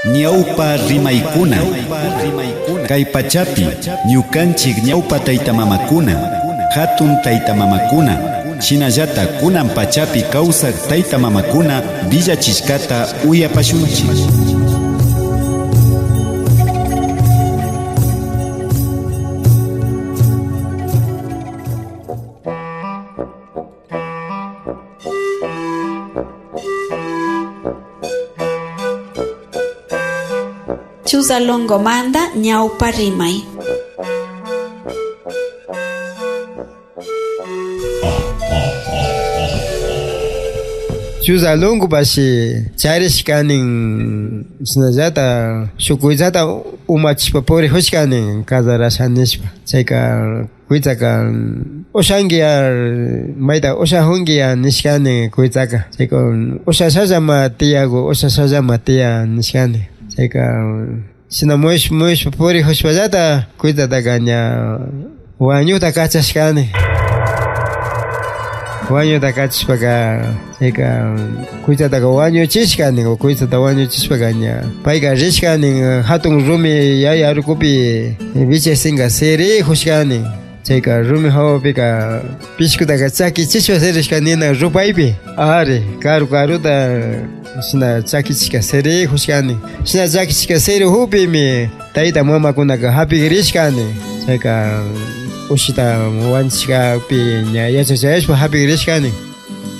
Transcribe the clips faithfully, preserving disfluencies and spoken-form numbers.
Ñawpa rimaykuna. Kay pachapi ñukanchik ñawpa taytamamakuna, hatun taytamamakuna, shinallata kunan pachapi kawsak taytamamakuna willachishkata uyapashunchik. Chuza Longomanta ñawpa rimay. Chuza Longopashi charishka nin, shinallata shuk kuytsata umachishpa purijushka nin, kazarasha nishpa. Chayka kuytsaka ushanki ya, mayta ushajunki ya nishkani kuytsaka. Chayka ushashallama tiyaku, ushashallama tiya nishkani. Chayka shina muyush-, muyushpa purijushpallata kuytsataka ña wañukta kachashkani. Wañukta kachashpaka chayka kuytsataka wañuchishka nin, kuytsata wañuchishpaka ña payka rishka nin, hatun rumi yaya rukupi wichaysinka sirijushka nin. Chayka rumi hawapika pishkutaka chakichishpa sirishka nina rupaypi. Ari, karu karuta shina chakichishka sirijushka nin. Shina chakichishka sirijukpimi tayta mamakunaka japigririshka nin. Chayka ushita wañuchishkapi ña yachachayashpa japigririshka nin.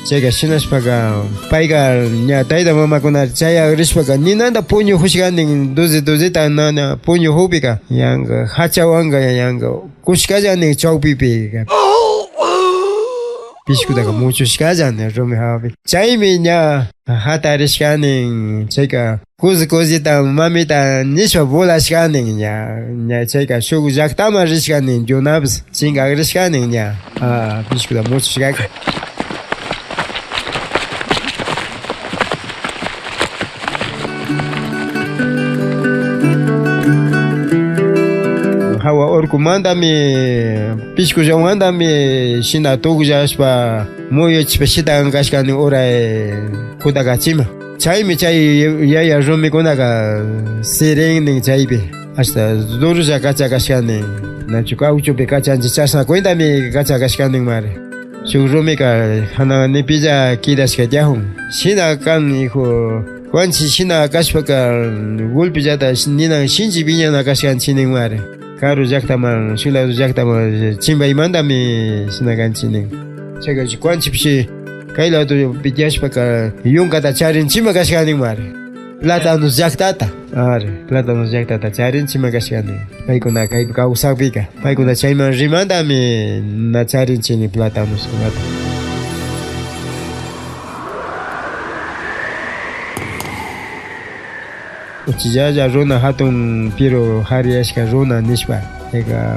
Chayka shinashpaka payka ña tayta mamakuna chayagrishpaka ninanta puñujushka nin, doce doceta nana puñujukpika yanka hachawanka yanka kushkalla nin chawpipi. Pishkutaka muchushkalla nin rumi hawapi. Chaymi ña jatarishka nin chayka kusi kusita mamita nishpa volashka nin ña, ña chayka shuk llaktaman rishka nin, de una vez chinkagrishka nin ña, ah, pishkuta muchushkaka. Hawa urkumantami, pishkullawantami shina tukllashpa muyuchishpa shitan kashka nin uray kutakachiman. Chaymi chay yaya rumikunaka sirin nin chaypi. Hasta durolla kacha kashka nin. Nachu kawchupi kachanchik chashna cuentami kacha kashka ninmari. Shuk rumika hananipilla kidashka tiyakun. Shina kan, hijo. Kuanchi shina kashpaka, golpellata ninan shinchi wiñana kashkanchik ninmari. Karu llaktaman, shuk lado llaktaman chimbaymantami shina kanchik nin. Chayka kuanchipish kay ladopi tiyashpaka yunkata charinchima kashka ninmari. Plátanos llaktata. Ari, plátanos llaktata charinchima kashka nin. Paykuna kaypi kawsakpika, paykuna chayman rimantami na charinchik ni plátanoskunata. Uchillalla runa hatun, pero hariyashka runa nishpa. Chayka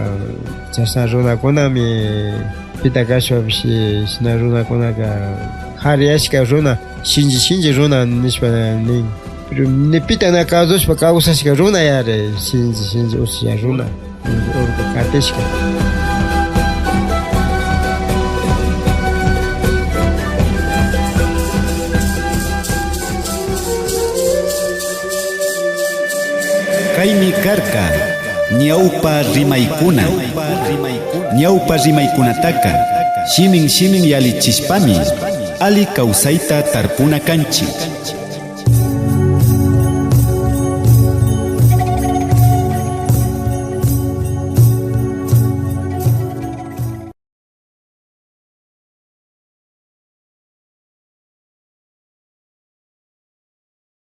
chashna runakunami pita kashpapish shina runakunaka hariyashka runa, shinchi shinchi runa nishpa nin. Pero ni pita na kasushpa kawsashka runa yari, shinchi shinchi uchilla runa. Urku katishka. Kaymi karka ñawpa rimaykuna. Ñawpa rimaykunataka shimin shimin yallichishpami alli kawsayta tarpuna kanchik.